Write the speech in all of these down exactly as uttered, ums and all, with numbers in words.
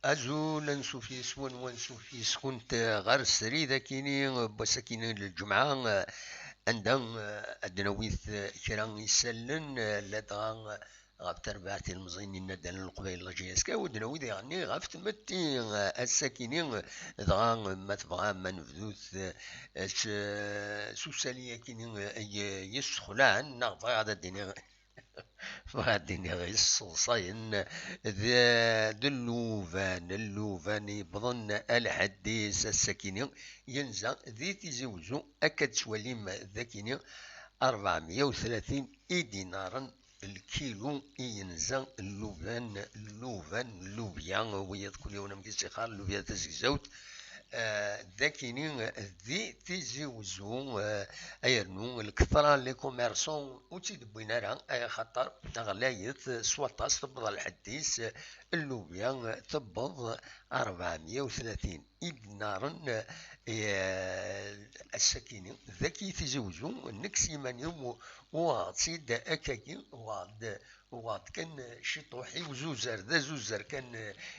Azul, ansuf yes-wen, wansuf yes-kunt ɣer srid akini n wass akini n lǧemɛa, anda ad d-nawi kra isallen, ladɣa ɣef terbaɛt ilmeẓyen n yinaddalen n Leqbayel la J S K, u d-nawi diɣenni ɣef tmetti, ass akini, dɣa ma tebɣam ad nebdut s, s usali akini yessexlaɛen, neɣ bɣiɣ ad d-iniɣ bɣiɣ ad d-iniɣ yesseḍsayen, d, d lluban, lluban yewwḍen a lḥedd-is ass-akini, yenza di Tizi Wezzu, akka d-tettwalim d akini, ṛebɛemya u tlatin idinaren lkilu i yenza lluban, lluban, llubya, wiyaḍ kul yiwen amek i s-iqqar, llubya tazegzawt, eh, d akini di Tizi Wezzu, eh, ayernu lketra n les commerçants ur tt-id-wwin ara, ay axaṭer ɣlayet s waṭas, tewweḍ ɣer lḥedd-is, llubya tewweḍ ṛebɛemya u tlatin idinaren, eh, ass-akini. Dagi Tizi Wezzu, nekk s yiman-iw uɣeɣ-tt-id akkagi, uɣeɣ-d, uɣeɣ-d kan ciṭuḥ i uzuzer, d azuzer kan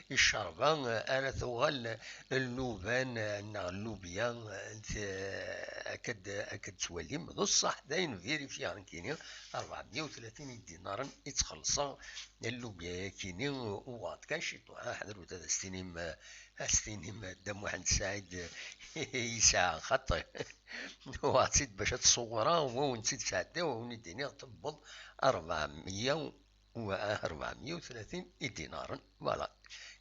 i ccerba, ara tuɣal lluban neɣ llubya, t-, akka d-, akka d-tettwalim. D ṣṣeḥ, d ayen vérifié nekkini, ṛebɛemya u tlatin idinaren i ttxelṣeɣ llubya-yakini, uɣeɣ-d kan ciṭuḥ, ḥadret ad as-tinim, ad as-tinim Dda Muḥend Saɛid yesɛa xaṭi. Uɣeɣ-tt-id bac ad tt-ṣewwreɣ, wa wen-tt-id-sɛeddiɣ, wa wen-id-iniɣ tewweḍ ṛebɛemya u, ṛebɛemya u tlatin idinaren. Voilà.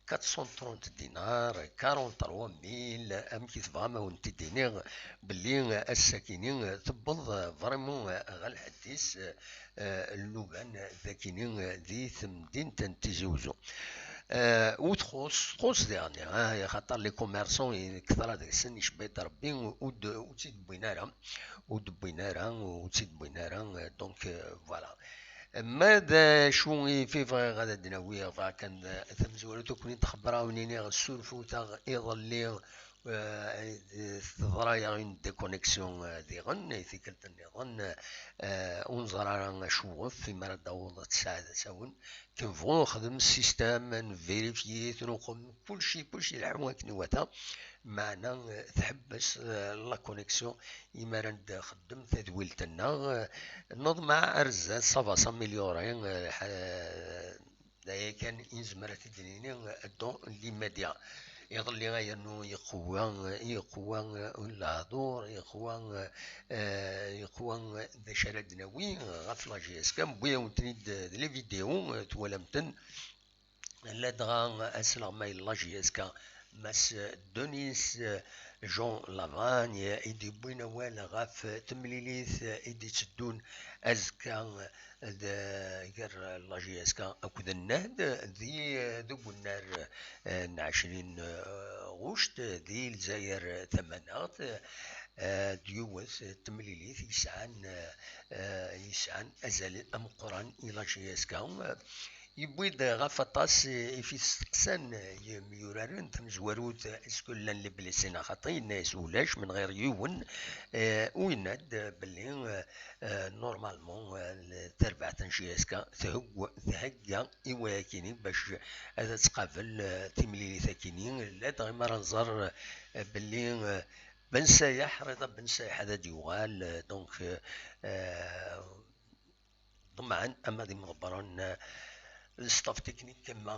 Quatre cent trente dinars, quarante-trois mille, amek i tebɣam a wen-t-id-iniɣ belli ass-akini tewweḍ vraiment ɣer lḥedd-is, eh, lluban d akini di temdint n Tizi Wezzu. Eh, u txuṣ, txuṣ diɣenni, ah, axaṭer les commerçants, i kter deg-sen, icebba-d Rebbi, ur d-, ur tt-id-wwin ara, ur d-wwin ara, ur tt-id-wwin ara, eh, donc, eh, voilà. Ma d acu i fi bɣiɣ ad d-nawi, bɣiɣ kan, eh, tamezwarut akk n txebra wen-iniɣ, ssurfut-aɣ iḍelli, eh, teḍra-yaɣ une déconnexion, eh, diɣen, i tikkelt nniḍen, eh, ur neẓri ara acuɣef, imi ara d-taweḍ tsaɛet ad tawen. Kien bɣu nexdem système, ad nvérifié, ad nuqem, kulci, kulci ileḥḥu akken iwata, meɛna, eh, tḥebbes, eh, la connexion, imi ara nxeddem tadwilt-nneɣ, eh, neḍmeɛ ar zdat, ça va s'améliorer, eh, ḥa-, d aya kan i nezmer ad t-id-nini, eh, dans l'immédiat. Iḍelli ayernu yeqwa, yeqwa, eh, lehdur, yeqwa, eh, yeqwa, eh, d acu ara d-nawi, eh, ɣef la J S K, newwi-awen-ten-id, eh, d les vidéos, eh, twalam-ten. Ladɣa asleɣmay n la J S K, Mass Denis, eh, Jean Lavagne, i d-yewwin awal ɣef temlilit, eh, i d-itteddun azekka, eh, d-, gar la J S K akked nnad di, deg unnar, eh, n ɛecrin, eh, ɣuct di Lezzayer Tamaneɣt, eh, d yiwet n temlilit yesɛan, eh, yesɛan azal ameqqran i la J S K. Yewwi-d ɣef aṭas i fi steqsan yemyuraren tamezwarut, est-ce que llan les blessés neɣ xaṭi, yenna-yas ulac, menɣir yiwen, eh, u yenna-d belli, eh, eh, normalement, eh, tarbaɛt n J S K thegg-, thegga i wayakini bac ad tqabel, eh, timlilit akini, ladɣa mi ara nẓer, eh, belli, eh, Ben Sayaḥ, Rida Ben Sayaḥ ad d-yuɣal, eh, donc, eh, eh, ḍemɛen ama d imḍebbren, eh, Le staff technique, ma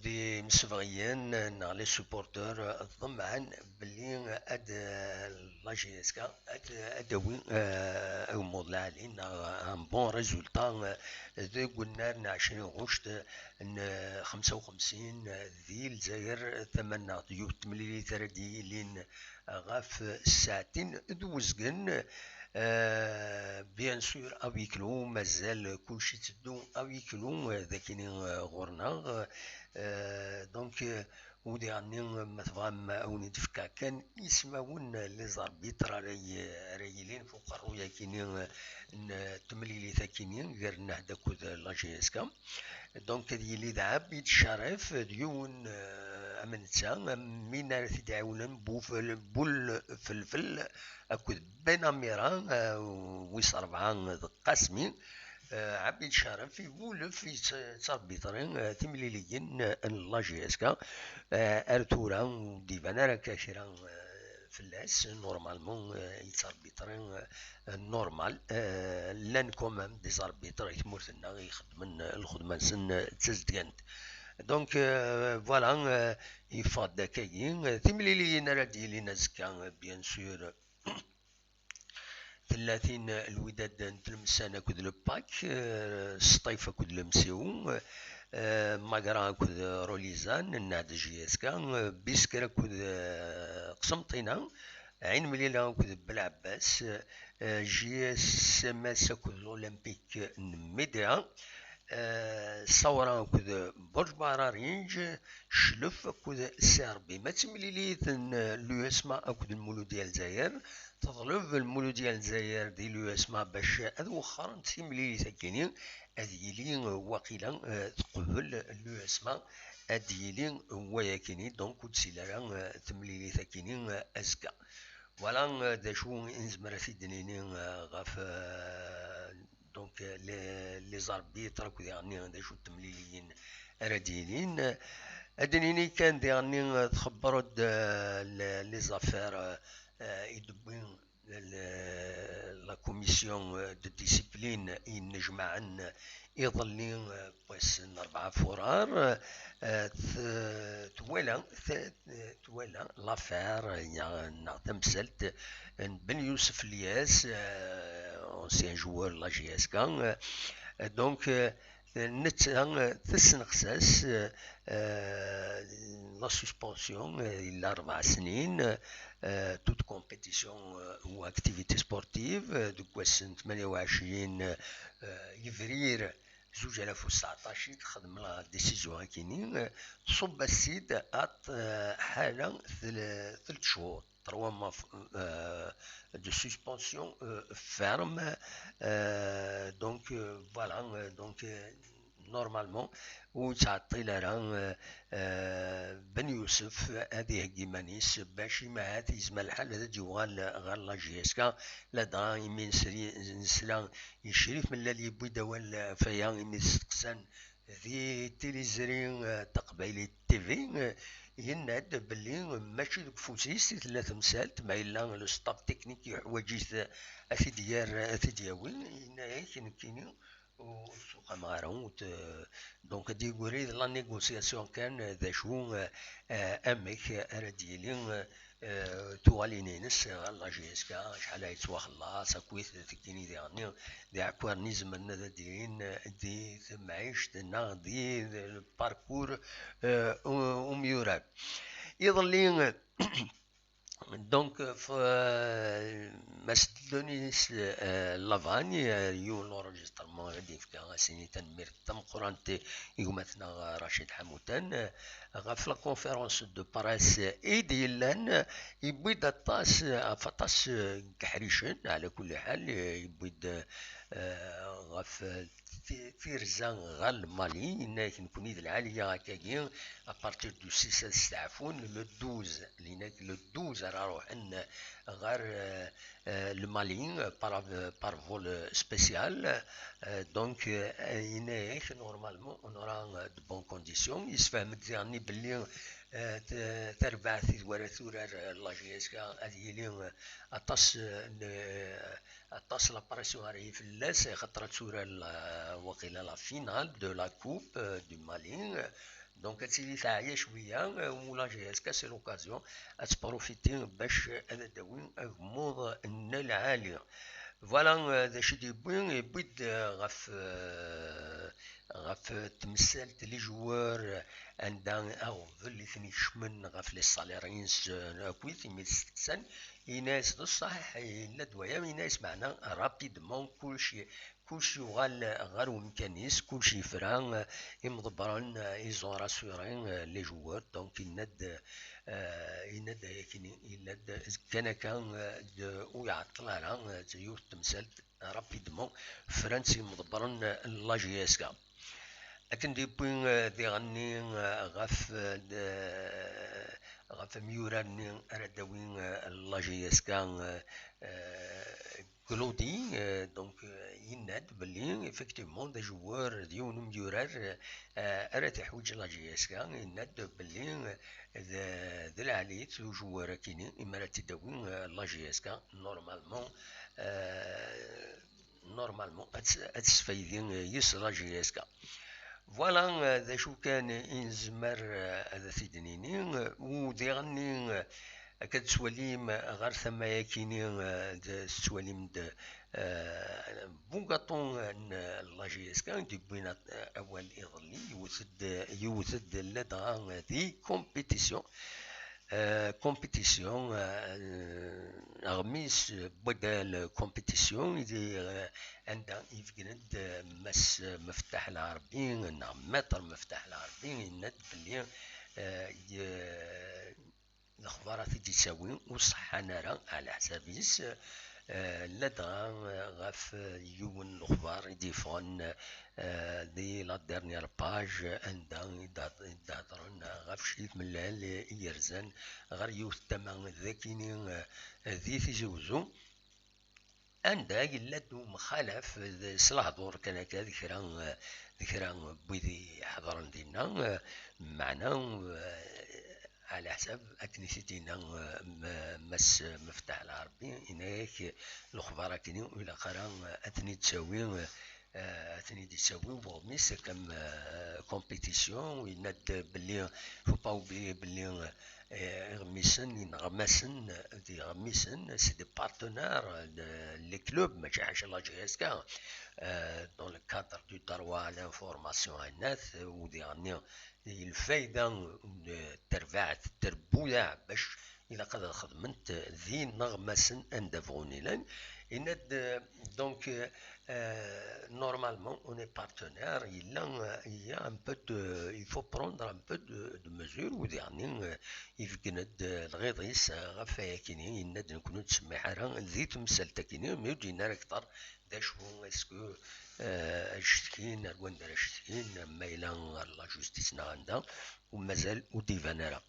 d imsebɣiyen neɣ les supporteurs, ḍemɛen belli ad, la J S K ad, ad d-tawi agemmuḍ lɛali neɣ un bon résultat deg unnar n ɛecrin ɣuct n xemsa u xemsin di Lezzayer tamaneɣt. Yiwet temlilit ara d-yilin ɣef ssaɛtin d uzgen. Bien sûr, à huis clos, mazal kulci yetteddu à huis clos, d akini ɣur-neɣ. Donc, udiɣ-nni, ma tebɣam, ad wen-d-fkeɣ kan ismawen les arbitres ara y-, ara yilin f uqerruy-akini n temlilit-akini gar Nnehda akked la J S K. Donc, ad yili d Ɛabid Carif, d yiwen, euh, am netta, am win ara t-id-iɛiwnen Bufel-, Bul Felfel akked Ben Amira, euh, wis rebɛa d Qasmi. Euh, Ɛabid Carif ibulef, yett-, yettarbiṭri, euh, timliliyin, euh, n la J S K. Euh, ar tura ur d-iban ara akka kra, euh, fell-as. Normalement, euh, yettarbiṭri, euh, normal. Euh, llan quand même des arbitres i tmurt-nneɣ ixeddmen, euh, lxedma-nsen, euh, d tazedgant. Donc, euh, voilà, euh, yeffeɣ-d akkagi. Euh, timliliyin ara d-yilin azekka, euh, bien sûr, tella tin, euh, Lwidad n Tlemsan akked le Pak, euh, Sṭif akked Lemsiw, euh, Magra akked Rolizan, Nnehda J S K, euh, Bisker akked, euh, Qsemṭina, Ɛin Mlila akked Belɛebbas, euh, J S M S akked l'Olympique n Médéa, euh, Sawra akked Borj Bahrarinj, Cclef akked C R B. Ma d timlilit n, euh, l'U S M A akked Lmuludya Lezzayer, teḍleb Lmuludya Lezzayer di l'U S M A bac ad wexxrent timlilit-agi-nni, ad yili, euh, waqila, euh, teqbel l'U S M A ad d-yili wayakini, donc ur d-tili ara, euh, temlilit-akini, euh, azekka. Voilà, euh, d acu i nezmer ad t-id-nini, euh, ɣef, euh, donc, euh, les, les arbitres akked diɣenni d acu n temliliyin ara d-yilin. Ad d-nini kan diɣenni, euh, txebbreḍ-d, euh, les, les affaires, euh, euh, i d-tewwi la commission, euh, de discipline i yennejmaɛen iḍelli, euh, wass n rebɛa furar, euh, t-, twala, t-, twala l'affaire, euh, neɣ tamsalt n Ben Youssef Lyes, euh, ancien joueur de la J S K, euh, donc, euh, netta, euh, tessenqes-as, euh, euh, la suspension, euh, yella rebɛa snin, euh, toute compétition, euh, ou activité sportive, euh, deg wass n tmanya u ɛecrin, euh, yebrir zuǧ alaf u tseɛṭac i texdem la décision-agi-nni, euh, tṣubb-as-id at, euh, ḥala tel-, telt cchur, trois mois, euh, de suspension, euh, ferme. Euh, donc, euh, voilà, euh, donc, euh, normalement, ur yettɛeṭṭil ara, euh, euh, Ben Youssef ad iheggi iman-is bac imi ahat yezmer lḥal ad d-yuɣal ɣer la J S K, ladɣa imi nesri-, nesla i Crif Mellal yewwi-d awal ɣef waya imi t-steqsan di tiliẓri, euh, taqbaylit T V, euh, yenna-d belli mačči deg ufus-is i tella temsalt, ma yella le staff technique yeḥwaǧ-it ad t-id-yerr, ad t-id-yawi, yenna-yak nekkini ur suqameɣ ara, ur t-, donc ad d-yegri d la négociation kan, euh, d acu, euh, euh, amek ara d-yili, euh, euh, tuɣalin-ines ɣer la J S K, acḥal ay yettwaxellaṣ akkit tekkini diɣenni d iɛekkaren izemren ad d-ilin di temɛict neɣ di le parcours, euh, u-, umyurar. Iḍelli, donc, f-, Mass Denis, euh, Lavagne, euh, yiwen n l'enregistrement ad d-yefk asin i tanemmirt tameqqrant i gma-tneɣ Racid Ḥamutan, euh, ɣef la conférence de presse i d-yellan, euh, yewwi-d aṭas, euh, ɣef aṭas, euh, n yeḥricen, ɛla kulli ḥal, euh, yewwi-d, euh, ɣef, euh, ti-, tirza ɣer Lmali, yenna-yak nekkni d lɛali akkagi, à partir du six ad steɛfun, le douze, yenna-yak le douze ara ruḥen ɣer, euh, euh, Lmali, euh, par, euh, par vol, euh, spécial. Euh, donc, euh, yenna-yak, normalement, on aura, euh, de bonnes conditions. Yessefhem-d diɣenni belli Eh, t-, tarbaɛt i d wara turar, eh, la J S K, ad yili, eh, aṭas, eh, n, eh, aṭas la pression ara yi fell-as, eh, xaṭer ad turar la, waqila la finale de la Coupe, eh, du Mali. Donc, ad tili teɛya cwiya, eh, u la J S K, c'est l'occasion ad tprofiti bac ad d-tawi agmuḍ n lɛali. Voilà, eh, d acu i d-yewwi, yewwi-d, eh, ɣef, eh, ɣef temsalt, les joueurs, eh, anda aɣbel i ten-ikecmen ɣef les salaires-ines, eh, akkit imi t-steqsan, yenna-yas d ṣṣeḥ, yenna-d waya, yenna-yas meɛna rapidement kulci, kulci yuɣal ɣer umkan-is, kulci yefra, eh, imḍebbren, eh, ils ont rassuré, eh, les joueurs, donc yenna-d, eh, yenna-d ayakini, yenna-d kan akka, eh, d-, ur iɛeṭṭel ara, eh, d yiwet temsalt, rapidement, fran-tt imḍebbren n la J S K. Akken d-yewwi, eh, diɣenni, eh, ɣef, eh, d-, ɣef imyurar-nni ara d-tawi, eh, la J S K, eh, eh, Glody, eh, donc, eh, yenna-d belli, effectivement, d ajewwer, d yiwen umyurar, eh, ara t-iḥwiǧ la J S K, yenna-d belli, eh, d, d lɛali-t ujewwer akini, imi ara t-id-tawi, eh, la J S K, normalement, eh, normalement, ad s-, ad tesfaydi, eh, yis la J S K. Voilà, eh, d acu kan i nezmer, eh, ad t-id-nini, eh, u diɣenni, eh, akka tettwalim, eh, ɣer tama-yakini, eh, d-, tettwalim-d, eh, bugaṭu n la J S K, i d-yewwin, eh, awal iḍelli, yewwet-d, yewwet-d ladɣa di compétition. Eh, compétition, eh, aɣmis n waddal compétition, i di, eh, anda i ibeggen-d, eh, Mass Meftaḥ Lɛerbi, neɣ Maître Meftaḥ Lɛerbi, yenna-d belli, eh, ye-, lexbarat i d-yettawi ur ṣeḥḥan ara, ɛla ḥsab-is, eh, ladɣa, eh, ɣef, eh, yiwen n lexbar i d-yeffɣen, eh, di la dernière page, anda i d-, i d-hedren ɣef cci tmellal i yerzan ɣer yiwet tama d akini, eh, di Tizi Wezzu, anda yella-d umxalaf d, s lehdur kan akka d kra, eh, d kra n wid iḥeḍren dinna, eh, meɛna, eh, ɛla ḥsab akken i t-id-yenna, eh, m-, Mass Meftaḥ Lɛerbi, yenna-yak lexbar akkenni ur ilaq ara, eh, ad ten-id-tawi, eh, eh, ad ten-id-yettawi uɣmis comme, eh, compétition, u yenna-d belli, faut pas oublier belli, eh, iɣmisen, ineɣmasen d iɣmisen, c'est des partenaires, de, les clubs, mačči ḥaca la J S K, eh, dans le cadre du droit à l'information, yenna-t, u diɣenni, lfayda n terbaɛt, terbuyaɛ, bac ilaq ad xedment d ineɣmasen anda bɣun ilan. Yenna-d, donc, euh, normalement, on est partenaire, yella, il y a un peu de, il faut prendre un peu de, de mesure, u diɣenni, euh, ibeggen-d lɣiḍ-is ɣef wayakini, yenna-d nekkni ur nettsemmiḥ ara di temsalt-akini, mi ur d-yenna ara akteṛ d acu, est-ce que, euh, ad cetkin, ar wanda ara cetkin, ma yella ɣer la justice neɣ anda, u mazal ur d-iban ara.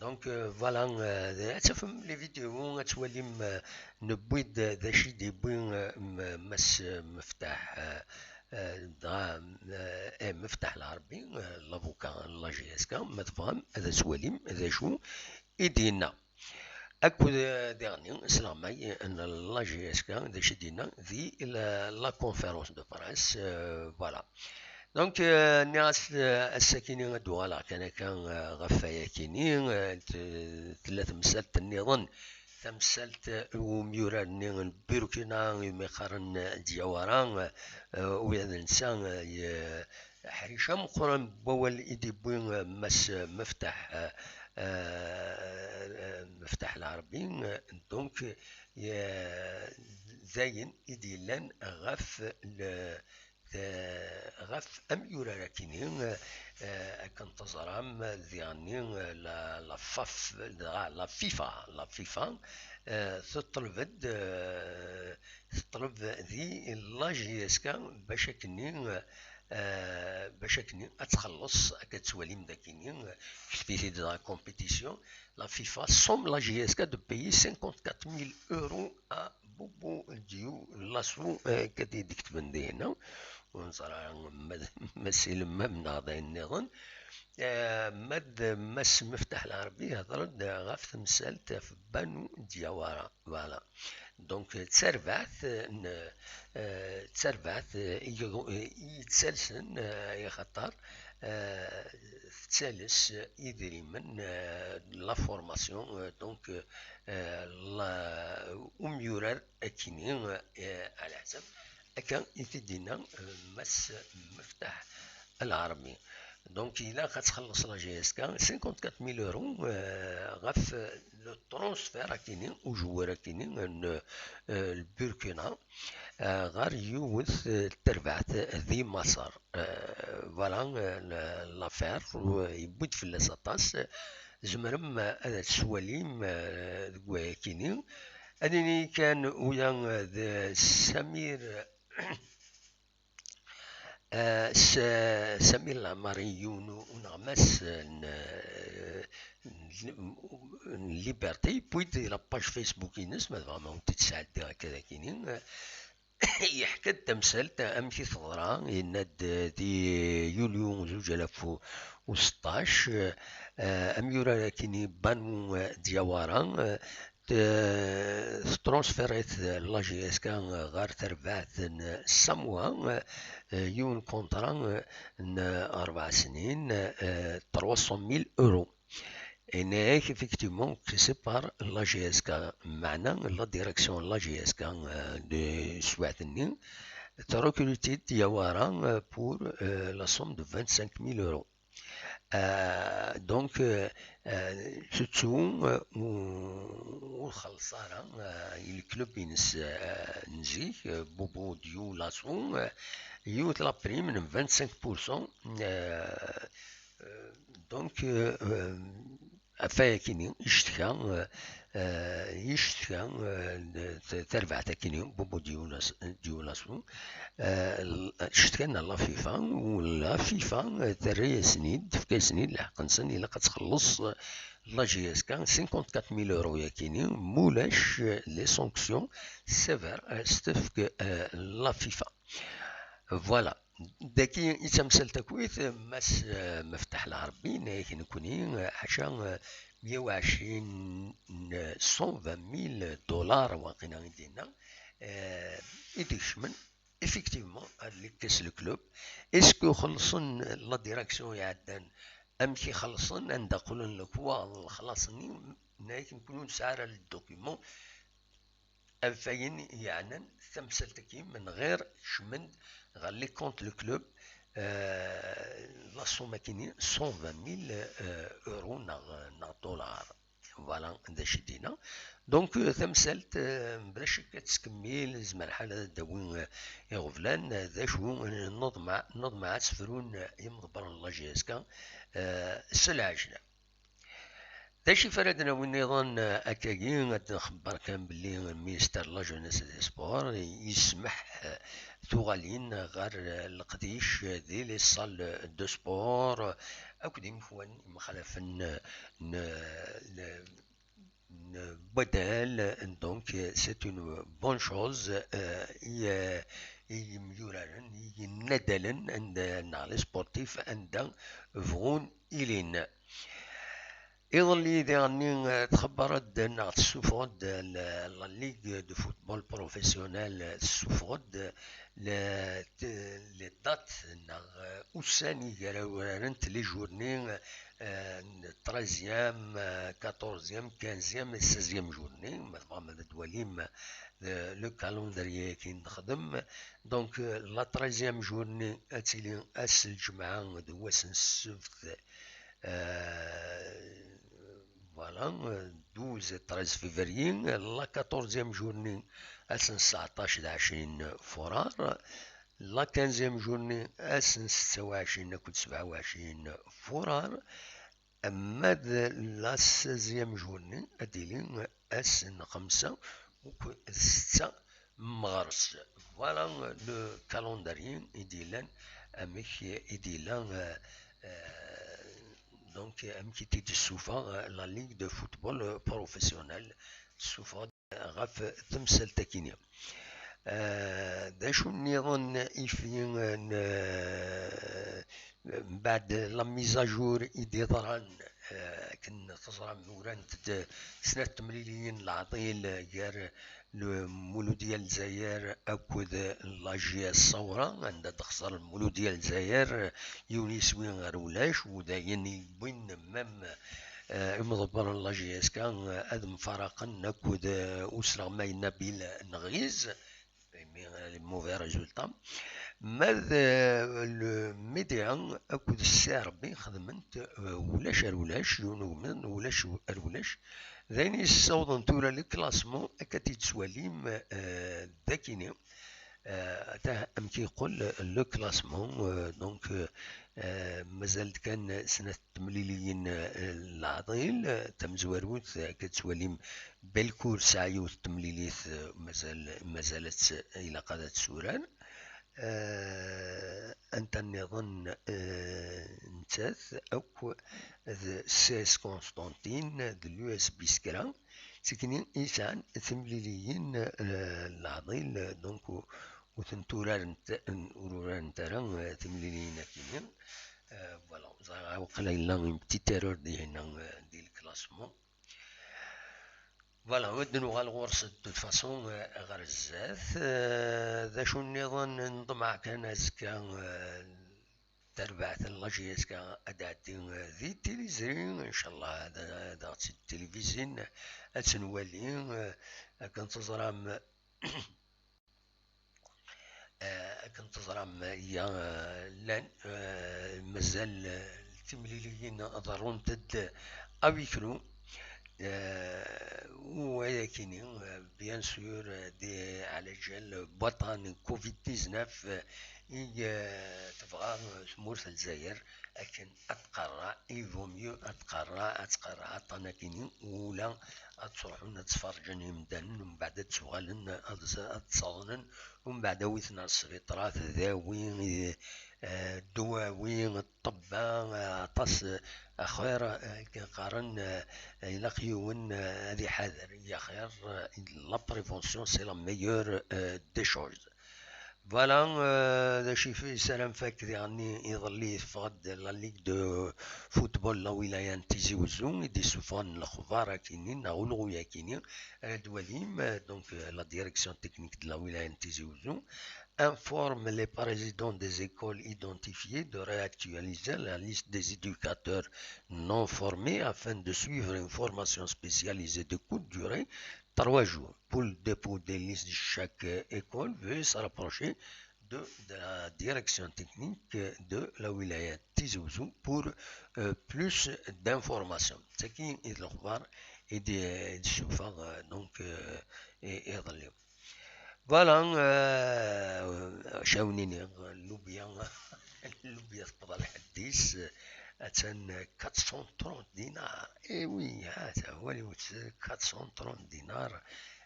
Donc, euh, voilà, euh, ad tafem les vidéos, ad twalim, euh, newwi-d d acu i d-yewwi, euh, m-, Mass Meftaḥ, euh, euh, dɣa, euh, eh, Meftaḥ Lɛerbi, euh, l'avocat n la J S K, ma tebɣam ad twalim d acu i d-yenna. Akked, eh, diɣenni s leɣmay n la J S K, d acu i d-yenna di la, la conférence de presse, euh, voilà. Donc, euh, nniɣ-as, euh, ass-akini ad d-uɣaleɣ kan akka, euh, ɣef wayakini, euh, t-, tella temsalt nniḍen, tamsalt, euh, n umyurar-nni n Burkina, umi qqaren, euh, Diawara, euh, u d netta, euh, ye-, Aḥric ameqqran n wawal i d-yewwi, eh, Mass, eh, Meftaḥ, eh, eh, Meftaḥ Lɛerbi, eh, donc, eh, d ayen i d-yellan ɣef le-, eh, ɣef amyurar akini, eh, akken teẓram, diɣenni, eh, la, la faf, dɣa la FIFA, la FIFA, eh, teṭleb-d, eh, teṭleb di la J S K bac akkenni, eh, bac akkenni ad txelleṣ, akka tettwalim d akkenni, eh, kfit-id dɣa compétition, la FIFA somme la J S K de payer cinquante-quatre mille euros à Bobo Dioulasso, eh, akka d-, d-ketben dinna. ur neẓri ara ma d, ma s ilemmam neɣ d ayen nniḍen. Eh, ma d Mass Meftaḥ Lɛerbi ihder-d ɣef temsalt ɣef Banu Diawara. Voilà. Donc, d tarbaɛt n, eh, d tarbaɛt, eh, i, i yettalsen, eh, axaṭer, eh, tettales idrimen, eh, la formation, eh, donc, eh, la, umyurar akkenni, eh, ɛla ḥsab. Akka i t-id-yenna, eh, Mass Meftaḥ Lɛerbi. Donc, ilaq ad txelleṣ la J S K cinquante-quatre mille euros, eh, ɣef, eh, le transfert akkenni, ujewwer akkenni n, eh, Burkina, eh, ɣer yiwet, eh, terbaɛt di Maṣer. Eh, voilà, eh, la, l'affaire, eh, yewwi-d fell-as aṭas. Tzemrem, eh, ad tt-twalim, eh, deg wayakini. Ad nini kan uya, eh, d Samir, eh, s-, Samir Lamari, yiwen u-, uneɣmas, eh, n, eh, n, n Liberté, yewwi-d la page Facebook-ines, ma dɣa ma ur t-id-sɛeddiɣ akka d akini, eh, yeḥka-d tamsalt amek i teḍra, yenna-d di yulyu zuǧ alaf u seṭṭac, eh, amyurar akini Banu Diawara, eh, t-, tetransférit la J S K ɣer terbaɛt n Samoa, eh, yiwen kontra, eh, n rebɛa snin, eh, trois cent mille euros. Yenna-ak, effectivement, que c'est par la J S K, meɛna la direction n la J S K, euh, de swaɛt-nni, trecrute-id Diawara, euh, pour, euh, la somme de vingt-cinq mille euros. Euh, donc, euh, euh, tettu, euh, ur, ur xelleṣ ara, euh, i club-ines, euh, n zik, euh, Bobo Dioulasso, euh, yiwet la prime n vingt-cinq pour cent, euh, euh, donc, euh, euh, ɣef wayakini, yeccetka, eh, eh, yeccetka, eh, t-, tarbaɛt akini, Bobo Dioulasso, Dioulasso, eh, l-, cetkan ar la FIFA, u la FIFA, eh, terra-yasen-id, tefka-yasen-id lḥeqq-nsen, ilaq ad txelleṣ, eh, la J S K cinquante-quatre mille euros yakini, mulac, eh, les sanctions sévères, eh, s-tefk, eh, la FIFA. Voilà. Dagi i d tamsalt akkit, Mass, eh, Meftaḥ Lɛerbi, yenna-ak nekkni, eh, ḥaca, eh, meyya u ɛecrin, eh, cent vingt mille dollars, waqila i d-yenna, eh, i d-ikecmen, effectivement, ad yekkes le club. Est-ce que xellṣen la direction iɛeddan? Amek i xellṣen? Anda qqlen lekwaɣeḍ n lexlaṣ-nni? Yenna-ak nekkni ur nesɛi ara le document. Ɣef wayen yeɛnan tamsalt-agi, min ɣir kecmen-d ɣer les comptes le club, eh, la somme-agi-nni, cent vingt mille, eh, euros neɣ, neɣ dollars. Voilà d acu i d-yenna. Donc, eh, tamsalt, eh, mebla ccek ad tettkemmil, yezmer lḥal ad d-tawi, eh, iɣeblan, eh, d acu, eh, neḍmeɛ, neḍmeɛ ad tt-frun, eh, yimḍebbren n la J S K, eh, s lɛejla. D acu i ara d-nawi nniḍen, eh, akkagi? Ad nxebber kan belli ministère de la Jeunesse et des Sports yesmeḥ, eh, tuɣalin ɣer, eh, leqdic, eh, di les salles de sport, eh, akked imekwan imxalafen, eh, n, n, n wadal. Donc, eh, c'est une bonne chose, eh, i, eh, i yimyuraren, i yinadalen, anda, neɣ les sportifs, anda bɣun ilin. Iḍelli diɣenni, eh, txebber-d neɣ tessufeɣ-d, eh, la, la Ligue de football professionnel, eh, tessufeɣ-d, eh, le, t-, les dates neɣ, eh, ussan i gar urarent, les journées, eh, n treizième, eh, quatorzième, quinzième et seizième journée. Ma tebɣam ad twalim, eh, le calendrier akken nexdem. Donc, eh, la treizième journée ad tili ass n lǧemɛa d wass n ssebt, euh, voilà, euh, douze et treize février. La quatorzième journée, ass n tseɛṭac d ɛecrin furar. La quinzième journée, ass n setta u ɛecrin akked sebɛa u ɛecrin furar. Ama d la seizième journée, ad d-tili ass n xemsa akked setta meɣres. Voilà le calendrier i d-yellan, amek i d-yella, euh, euh, donc amek i t-id-tessufeɣ, euh, la Ligue de football, euh, professionnel, tessufeɣ-d ɣef temsalt-agi-nni. Eh, d acu nniḍen i fi n, eh, mbeɛd la mise à jour i d-iḍran, eh, akken teẓram, urant-d snat temliliyin n leɛḍil gar Muludya Lezzayer akked la J S Saura, anda d-texṣer Muludya Lezzayer yiwen yiswi ar ulac, u d ayen i yewwin même, eh, imḍebbren n la J S K, eh, ad mfaraqen akked, eh, usleɣmay Nabil Nɣiz, imi, eh, les mauvais résultats. Ma d, eh, le média akked C R B xedmen-t, eh, ulac ar ulac, yiwen ugmid, ulac ar ulac. D ayen yessawḍen tura le classement, akka d-yettwalim, eh, d akini. Eh, atah amek yeqqel le classement, eh, donc, eh, mazal-d kan snat temliliyin, eh, n leɛḍil, eh, tamezwarut, eh, akka d-tettwalim Belcourt tesɛa yiwet temlilit, eh, mazal, mazal ad tt-, ilaq ad tt-turar. Eh, anta nniḍen, eh, nettat akk d C S Constantine d l'U S B Skra, d tikni i yesɛan timliliyin, eh, n leɛḍil, donc u-, ur tent-urarent, ur urarent ara, eh, timliliyin akini. Eh, voilà, ẓriɣ waqila yella une petite erreur dihin, eh, di le classement. Voilà, ad nuɣal ɣur-s de toute façon, eh, ɣer zdat. Eh, d acu nniḍen, nḍemmeɛ kan azekka, eh, tarbaɛt n la J S K ad d-tɛeddi, eh, di tiliẓri, incallah, ad, ad aɣ-tt-id-tilivizin, ad tt-nwali, eh, akken teẓram, eh, akken teẓram, eh, ya, eh, llan, eh, mazal, eh, timliliyin ḍerrunt-d à huis clos. Eh, u ayakini, eh, bien sûr, eh, di, ɛla ǧal buṭṭan covid dix-neuf, eh, i, eh, tebɣa, eh, tmurt n Lezzayer akken ad tqerreɛ, il vaut mieux ad tqerreɛ, ad tqerreɛ aṭṭan akini, ula ad ttruḥun ad ttferǧen imdanen, umbeɛd ad ttuɣalen ad, ad ttaḍnen, umbeɛd awit-ten ar sbiṭrat, dawi, eh, dwawi, ṭṭebba, eh, aṭas, eh, axir, eh, akken qqaren, eh, ilaq yiwen, eh, ad iḥader, yaxir, eh, la prévention c'est la meilleure, eh, des choses. Voilà, eh, d acu i f-, yessaram fakk diɣen iḍelli teffeɣ-d la Ligue de football la wilaya n Tizi Wezzu i d-issufɣen lexbar akini neɣ ulɣu akini. Ad twalim, eh, donc, eh, la direction technique de la wilaya n Tizi Wezzu informe les présidents des écoles identifiées de réactualiser la liste des éducateurs non formés afin de suivre une formation spécialisée de courte durée, trois jours, pour le dépôt des listes de chaque, euh, école. Veuillez se rapprocher de, de la direction technique de la wilaya Tizi Ouzou pour, euh, plus d'informations. C'est qui est le et de, de, donc, euh, et, et Voilà, eh, cawni-nni, llubya, llubya tewweḍ lḥedd-is, attan quatre cent trente dinars. Eh oui, ha-t-a, wali-t, quatre cent trente dinars,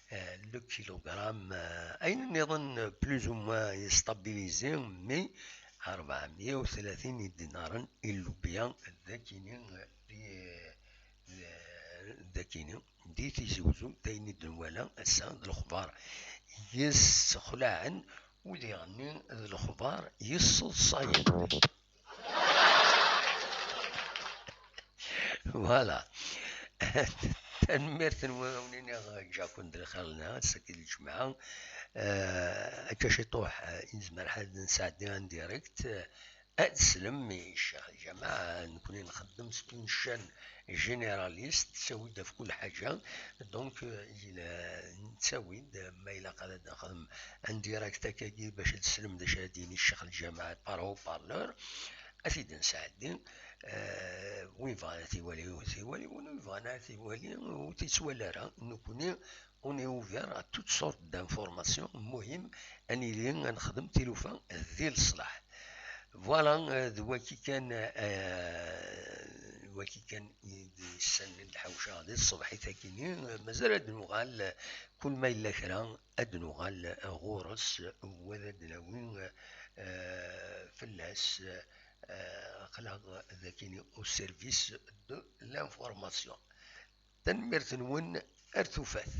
eh, le kilogramme, eh, ayen nniḍen, plus ou moins, yestabilizi, mais rebɛemya u tlatin idinaren i llubya, d akini, eh, di, d akini, di Tizi Wezzu, d ayen i d-nwala ass-a d lexbar yessexlaɛen, u diɣenni d lexbar yesseḍsayen. Voilà. Tanemmirt-nwen, a wen-iniɣ ǧǧiɣ-ken d lxir-nni, ass-agi d lǧemɛa. Eh, akka ciṭuḥ, eh, i nezmer ad nesɛeddi en direct. Eh, Ad teslem i Ccix Lǧameɛ, nekkni nxeddem, c'est une chaîne généraliste, tettawi-d ɣef kull ḥaǧa. Donc, euh, il, euh, nettawi-d, ma ilaq ad nexdem en direct akkagi bac ad teslem d acu ara d-yini Ccix Lǧameɛ par haut-parleur, ad t-id-nesɛeddi. Euh, win yebɣan ad t-iwali, ad t-iwali, win ur yebɣan ara ad t-iwali, ur t-yettwali ara. Nekkni, on est ouvert à toutes sortes d'informations. Muhim, ad nili ad nexdem tilufa di leṣlaḥ. Voilà, eh, d waki kan, eh, d waki kan i d-yessanen lḥawca di tṣebḥit-agi-nni. Eh, mazal ad nuɣal, eh, kul ma yella kra, ad nuɣal, eh, ɣur-s, u ad d-nawi, eh, fell-as, eh, aql-aɣ dagi au service de l'information. Tanemmirt-nwen, ar tufat.